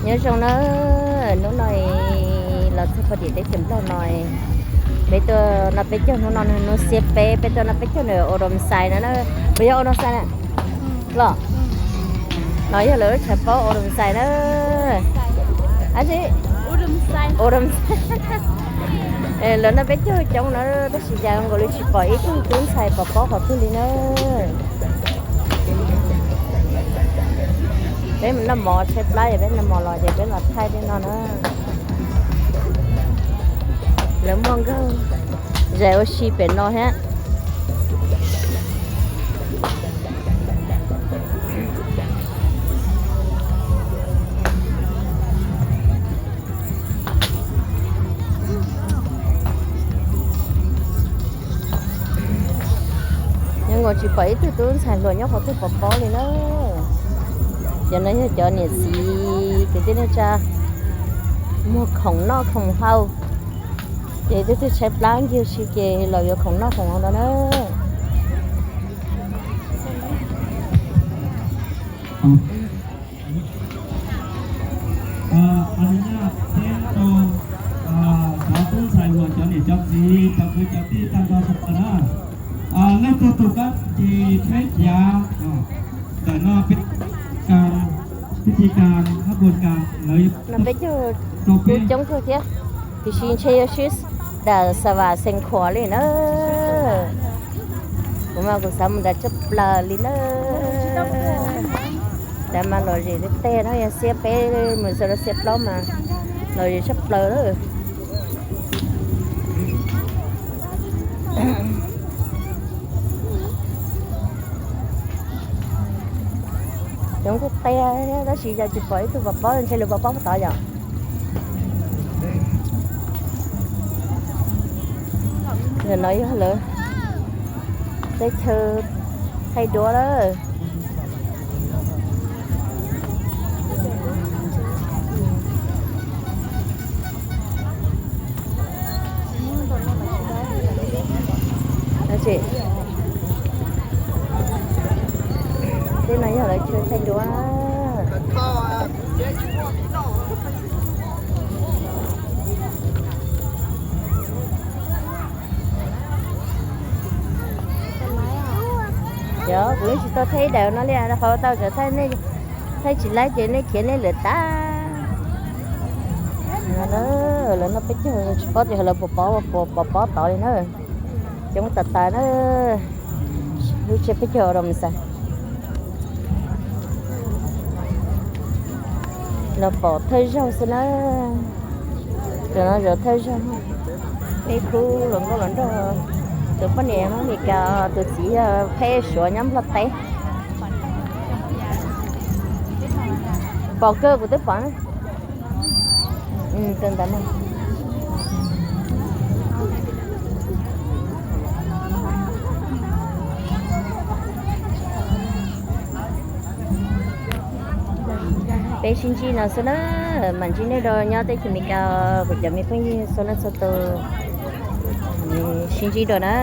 Nyob zoo na, hnub no los txog pem tim teb chaws Nplog no, peb tuaj noj peb caug, hnub no hnub xiab peb, peb tuaj noj peb caug ntawm Odomxais no na. Puas yog Odomxais na? Los, no yog lawv lub tshav pob Odomxais na. Ab, Odomxais. Lawv noj peb caug coob na, tab sis cas nkaus li tsis pom ib tug tub ntxhais pov pob qhov twg li na. Peb mus noj mov tshaib plab, peb noj mov los ces peb los thaij tej no na. Lawv muaj nkauj zais ua si pem no thiab. Nyob nkaus tsis pom ib tug tub ntxhais hluas nyob qhov twg pov pob li na. Cov no yog cov niam txiv kwv tij neej tsa muag khoom noj khoom haus, ces twb twb tshaib plab ncig si ces los yuav khoom noj khoom haus no na. Cov tub ntxhais hluas, cov niam cov txiv, cov kwv cov tij tag nrho sawv daws na, leej twg tus kab ces tsheb khiav ntawm no, pib kas, pib ti kas hab puas kas lawv peb coob kawg thiab, tiam sis ntshe yuav swb dam Xas Vas Xeev Khuam li na. Kuv mas kuv xav mus nram tshaj plaws li na. Ntawd mas lom zem teg teg na, yog xiab peb mus xav rau xiab plaub mas lom zem tshaj plaws lawm. Coob kuj qia thiab, tab sis yog tsis pom ib tug pov pob, ntshe lawv pov pob puag tod yom. Ntawm no yog lawv teb chaws thaij duab lawm. Tej no yog lawv chaw thaij duab. Yog kuv yeej tsis tau thaij ib daim no li, qhov tau cov thaij tsis laib ces nej khiav nej lawm tag. Lawv noj peb caug tsis paub tias lawv puas pov, puas pov tod li na. Coob tas tas na. Lub tsiab peb caug Odomxais. Los pom thawj zaug xwb na. Cov no zaum thawj zaug. Ib khub hluas nkauj hluas nraug, tus poj niam nyob Amelikas, tus txiv yog pheb Suav nyob Nplog teb. Pom kawg, kuv twb pom na. Tus ntawd na. Peb sib ntsib no xwb na, mam ntsib nej dua nyob teb chaws Amelikas, kuv cov me phooj ywg txhua leej txhua tus, sib ntsib dua na.